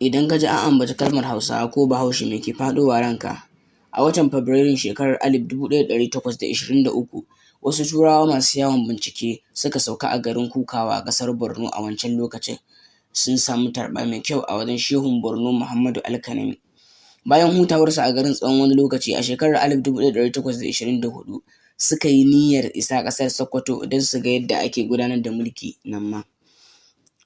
Idan ka ji an ambaci kalmar Hausawa ko Bahaushe, me ke faɗowa ranka? A watan Fabrairun shekarar 1823, wasu Turawa masu yawon bincike suka sauka a garin Kukawa, ƙasar Borno a wancan lokacin. Sun samu tarba mai kyau a wajen Shehun Borno Muhammadu Alkanemi. Bayan hutawarsu a garin tsawon wani lokaci, a shekarar 1824 suka yi niyyar isa ƙasar Sokoto don su ga yadda ake gudanar da mulki nan ma.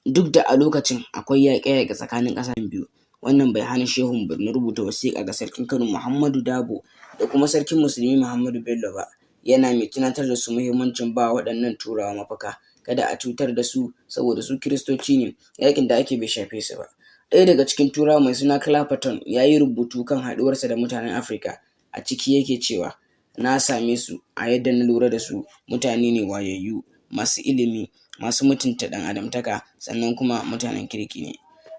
Duk da a lokacin akwai yaƙe-yaƙe tsakanin ƙasashen biyu, wannan bai hana Shehun Borno rubuta wasiƙa ga Sarkin Kano Muhammadu Dabo da kuma Sarkin Musulmi Muhammadu Bello ba, yana mai tunatar da su muhimmancin ba wa waɗannan Turawa mafaka, kada a cutar da su saboda su Kiristoci ne, yaƙin da ake bai shafe su ba. Ɗaya daga cikin Turawan mai suna Clapperton ya yi rubutu kan haɗuwarsa da mutanen Afirka, a ciki yake cewa, na same su, a yadda na lura da su, mutane ne wayayyu, masu ilimi, masu mutunta ɗan-adamtaka, sannan kuma mutanen kirki ne.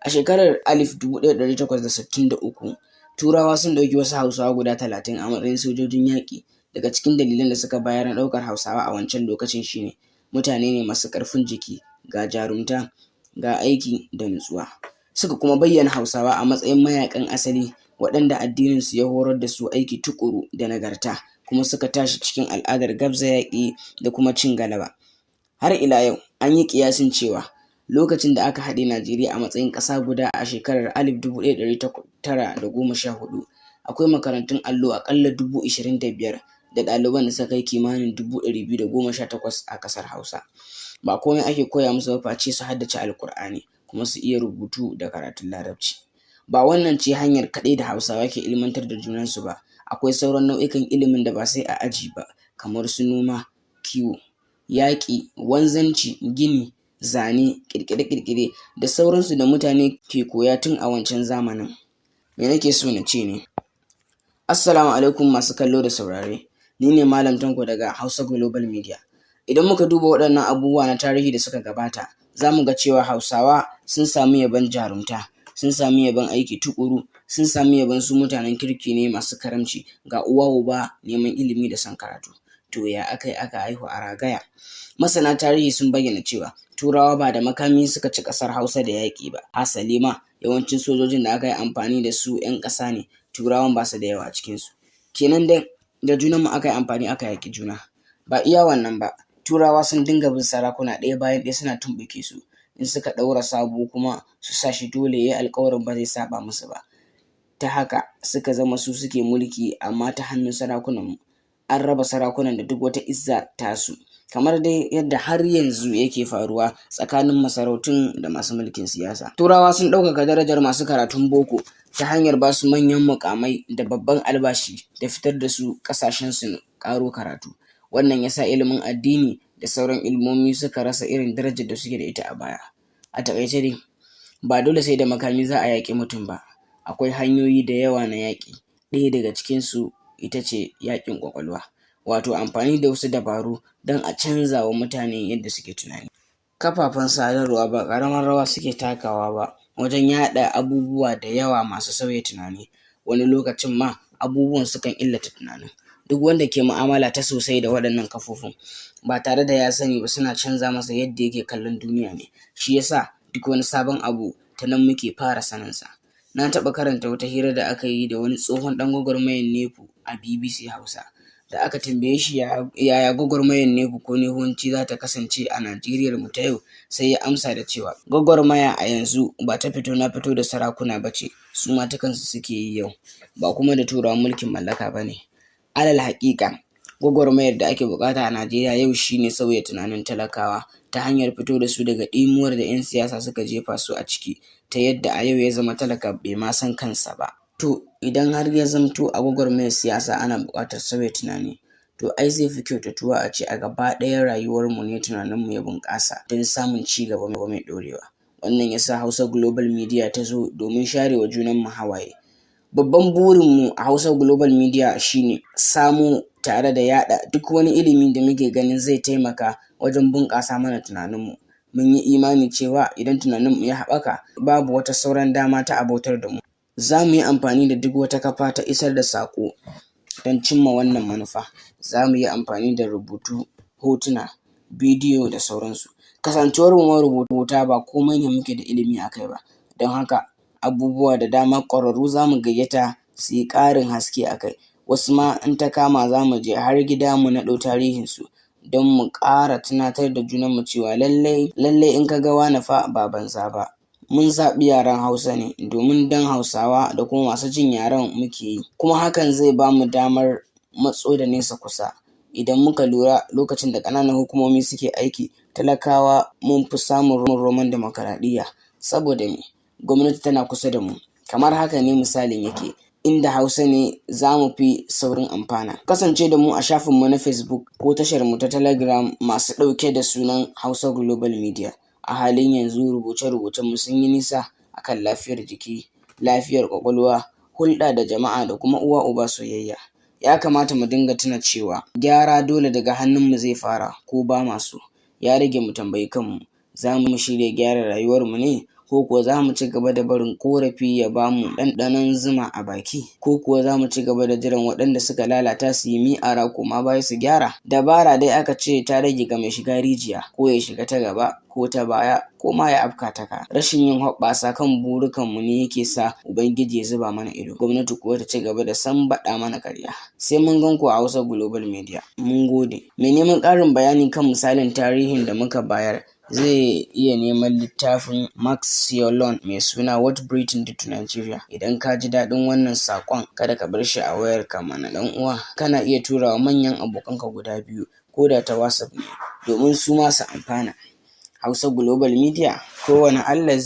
A shekarar 1863, Turawa sun ɗauki wasu Hausawa guda 30 a matsayin sojojin yaƙi. Daga cikin dalilan da suka bayar na ɗaukar Hausawa a wancan lokacin shi ne, mutane ne masu ƙarfin jiki, ga jarumta, ga aiki da nutsuwa. Suka kuma bayyana Hausawa a matsayin mayaƙan asali waɗanda addininsu ya horar da su aiki tuƙuru da nagarta, kuma suka tashi cikin al'adar gabza yaƙi da kuma cin galaba. Har ila yau, an yi ƙiyasin cewa lokacin da aka haɗe Najeriya a matsayin ƙasa guda a shekarar 1914, akwai makarantun allo aƙalla 25,000 da ɗaliban da suka kai kimanin 218,000 a ƙasar Hausa. Ba komai ake koya musu ba face su haddace Alƙur'ani kuma su iya rubutu da karatun Larabci. Ba wannan ce hanyar kaɗai da Hausawa ke ilmantar da junansu ba, akwai sauran nau'ikan ilimin da ba sai a aji ba, kamar su noma, kiwo, yaƙi, wanzanci, gini, zane, ƙirƙire-ƙirƙire da sauransu da mutane ke koya tun a wancan zamanin. Me nake so na ce ne? Assalamu alaikum masu kallo da saurare. Ni ne Malam Tanko daga Hausa Global Media. Idan muka duba waɗannan abubuwa na tarihi da suka gabata, za mu ga cewa Hausawa sun samu yabon jarumta, sun samu yabon aiki tuƙuru, sun samu yabon su mutanen kirki ne masu karamci, ga uwa uba neman ilimi da son karatu. To ya aka yi aka haihu a ragaya? Masana tarihi sun bayyana cewa Turawa ba da makami suka ci ƙasar Hausa da yaƙi ba, hasali ma yawancin sojojin da aka yi amfani da su 'yan ƙasa ne, Turawan ba su da yawa a cikinsu. Kenan dai da junanmu aka yi amfani aka yaƙi juna. Ba iya wannan ba, Turawa sun dinga bin sarakuna ɗaya bayan ɗaya suna tumɓuke su, in suka ɗaura sabo kuma su sa shi dole ya yi alƙawarin ba zai saɓa musu ba. Ta haka suka zama su suke mulki amma ta hannun sarakunanmu. An raba sarakunan da duk wata izza tasu, kamar dai yadda har yanzu yake faruwa tsakanin masarautun da masu mulkin siyasa. Turawa sun ɗaukaka darajar masu karatun boko ta hanyar ba su manyan muƙamai da babban albashi da fitar da su ƙasashensu ƙaro karatu. Wannan ya sa ilimin addini da sauran ilimomi suka rasa irin darajar da suke da ita a baya. A taƙaice dai, ba dole sai da makami za a yaƙi mutum ba, akwai hanyoyi da yawa na yaƙi. Ɗaya daga cikinsu ita ce yaƙin ƙwaƙwalwa, wato amfani da wasu dabaru don a canza wa mutane yadda suke tunani. Kafafen sadarwa ba ƙaramar rawa suke takawa ba wajen yaɗa abubuwa da yawa masu sauya tunani, wani lokacin ma abubuwan sukan illata tunanin. Duk wanda ke mu'amala ta sosai da waɗannan kafofin ba tare da ya sani ba suna canza masa yadda yake kallon duniya ne, shi ya sa duk wani sabon abu ta nan muke fara saninsa. Na taɓa karanta wata hira da aka yi da wani tsohon ɗan gwagwarmayar NEPU a BBC Hausa. Da aka tambaye shi yaya gwagwarmayar NEPU ko Nehuwanci za ta kasance a Najeriyar mu ta yau, sai ya amsa da cewa gwagwarmaya a yanzu ba ta fito na fito da sarakuna ba ce, su ma ta kansu suke yi yau, ba kuma da Turawan mulkin mallaka ba ne. Alal haƙiƙa, gwagwarmayar da ake buƙata a Najeriya yau shi ne sauya tunanin talakawa ta hanyar fito da su daga ɗimuwar da 'yan siyasa suka jefa su a ciki, ta yadda a yau ya zama talaka bai ma san kansa ba. To idan har ya zamto a gwagwarmayar siyasa ana buƙatar sauya tunani, to ai zai fi kyautatuwa a ce a gaba ɗayan rayuwarmu ne tunaninmu ya bunƙasa don samun ci gaba mai ɗorewa. Wannan ya sa Hausa Global Media ta zo domin share wa junanmu hawaye. Babban burinmu a Hausa Global Media shi ne samo tare da yaɗa duk wani ilimi da muke ganin zai taimaka wajen bunƙasa mana tunaninmu. Mun yi imani cewa idan tunaninmu ya haɓaka, babu wata sauran dama ta abautar da mu. Za mu yi amfani da duk wata kafa ta isar da saƙo don cimma wannan manufa. Za mu yi amfani da rubutu, hotuna, bidiyo da sauransu. Kasantuwarmu marubuta ba komai ne muke da ilimi a kai ba, don haka Abubuwa da dama ƙwararru za mu gayyata su yi ƙarin haske a kai. Wasu ma in ta kama za mu je har gida mu naɗo tarihinsu don mu ƙara tunatar da junanmu cewa lallai lallai in ka ga wane fa ba banza ba. Mun zaɓi yaren Hausa ne domin don Hausawa da kuma masu jin yaren muke yi, kuma hakan zai ba mu damar matso da nesa kusa. Idan muka lura, lokacin da ƙananan hukumomi suke aiki, talakawa mun fi samun romon dimokuraɗiyya. Saboda me? Gwamnati tana kusa da mu. Kamar haka ne misalin yake, inda Hausa ne za mu fi saurin amfana. Kasance da mu a shafinmu na Facebook ko tasharmu ta Telegram masu ɗauke da sunan Hausa Global Media. A halin yanzu rubuce-rubucenmu sun yi nisa akan lafiyar jiki, lafiyar ƙwaƙwalwa, hulɗa da jama'a da kuma uwa uba soyayya. Ya kamata mu dinga tuna cewa gyara dole daga hannunmu zai fara ko ba ma so. Ya rage mu tambayi kanmu, za mu shirya gyara rayuwarmu ne ko kuwa za mu ci gaba da barin ƙorafi ya ba mu ɗanɗanon zuma a baki, ko kuwa za mu ci gaba da jiran waɗanda suka lalata su yi mi'ara koma baya su gyara? Dabara dai aka ce ta rage ga mai shiga rijiya, ko ya shiga ta gaba ko ta baya ko ma ya afka ta ka. Rashin yin hoɓɓasa kan burukanmu ne yake sa Ubangiji ya zuba mana ido, gwamnati kuwa ta ci gaba da sambaɗa mana ƙarya. Sai mun gan ku a Hausa Global Media. Mun gode. Mai neman ƙarin bayani kan misalin tarihin da muka bayar zai iya neman littafin Max Siollun mai suna What Britain Did to Nigeria. Idan ka ji daɗin wannan saƙon, kada ka bar shi a wayarka mana ɗan uwa. Kana iya tura wa manyan abokanka guda biyu ko da ta WhatsApp ne domin su ma su amfana. Hausa Global Media, kowane Allah.